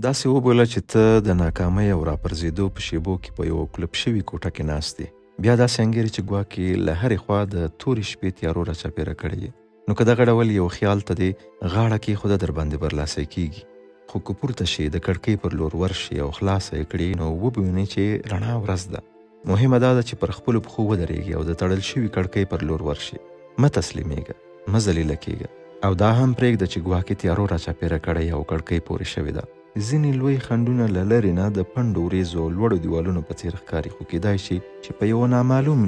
داسې وبوله چې ته د ناکامۍ او راپرځېدو په شېبو کې په یوه کلپ شوي کوټه کې ناست یې. بیا داسې انګېرې چې ګواکې له هرې خوا د تورې شپې تیارو راچاپېره کړې یې. نو که دغه ډول یو خیال ته دې غاړه کېښوده درباندې برلاسی کېږي. خو که پورته شې، د کړکۍ پر لور ورشې او خلاصه یې کړې نو وبه وینې چې رڼا ورځ ده. مهمه دا ده چې پر خپلو پښو ودرېږې او د تړل شوي کړکۍ پر لور ورشې. مه تسلیمېږه، مه ذلیله کېږه او دا هم پرېږده چې ګواکې تیارو راچاپېره کړی او کړکۍ پورې شوې ده. ځینې لوی خنډونه له لرې نه د پنډو ورېځو او لوړو دیوالونو په څېر ښکاري، خو کېدای شي چې په یوه نامعلوم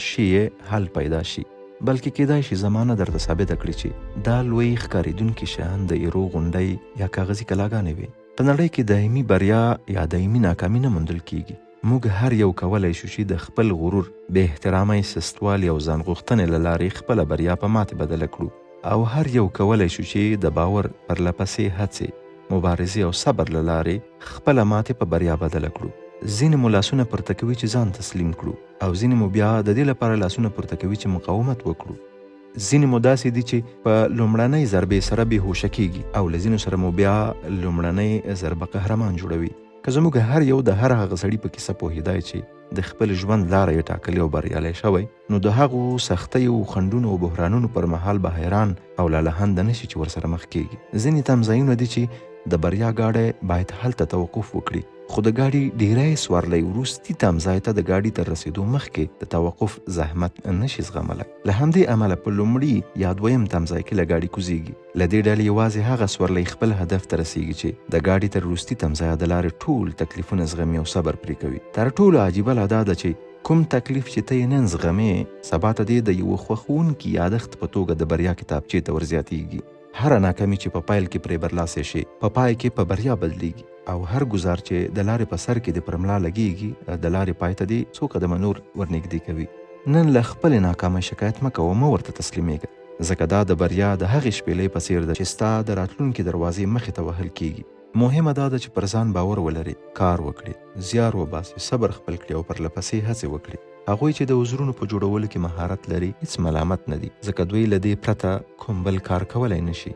شي یې حل پیدا شي. بلکې کېدای شي زمانه درته ثابته کړي چې دا لوی ښکارېدونکي شیان د ایرو غونډۍ یا کاغذي کلاګانې وې. په نړۍ کې دایمي بریا یا دایمي ناکامي نه موندل کېږي. موږ هر یو کولای شو چې د خپل غرور، بې احترامۍ، سستوالي او ځان غوښتنې له لارې خپله بریا په ماتې بدله کړو او هر یو کولای شو چې د باور، پرلپسې هڅې، مبارزې او صبر له لارې خپله ماتې په بریا بدله کړو. ځینې مو لاسونه پورته کوي چې ځان تسلیم کړو او ځینې مو بیا د دې لپاره لاسونه پورته کوي چې مقاومت وکړو. ځینې مو داسې دي چې په لومړنۍ ضربې سره بې هوشه کېږي او له ځینو سره مو بیا لومړنۍ ضربه قهرمان جوړوي. که زموږ هر یو د هر هغه سړي په کیسه پوهېدای چې د خپل ژوند لاره یې ټاکلې او بریالی شوی، نو د هغو سختیو، خنډونو او بحرانونو پر مهال به حیران او لالهانده نه شي چې ورسره مخ کېږي. ځینې تمځایونه دي چې د بریا ګاډی باید هلته توقف وکړي، خو د ګاډي ډېری سوارلۍ وروستي تمځای ته د ګاډي تر رسېدو مخکې د توقف زحمت نه شي زغملی. له همدې امله په لومړي یا دویم تمځای کې له ګاډي کوزېږي. له دې ډلې یوازې هغه سورلۍ خپل هدف ته رسېږي چې د ګاډي تر وروستي تمځایه د لارې ټول تکلیفونه زغمي او صبر پرې کوي. تر ټولو عجیبه لا دا ده چې کوم تکلیف چې ته یې نن زغمې، سبا ته دې د یوه خوښوونکي یادښت په توګه د بریا کتابچې ته ورزیاتېږي. هره ناکامي چې په پیل کې پرې برلاسی شې، په پای کې په بریا بدلېږي او هر ګوزار چې د لارې په سر کې دې پر ملا لګېږي، د لارې پای ته دې څو قدمه نور ورنږدې کوي. نن له خپلې ناکامۍ شکایت مه کوه، مه ورته تسلیمېږه. ځکه دا د بریا د هغې شپېلۍ په څېر ده چې ستا د راتلونکې دروازې مخې ته وهل کېږي. مهمه دا ده چې پر ځان باور ولرې، کار وکړې، زیار وباسې، صبر خپل کړې او پرلپسې هڅې وکړې. هغوی چې د عذرونو په جوړولو کې مهارت لري، هېڅ ملامت نه دي، ځکه دوی له دې پرته کوم بل کار کولای نه شي.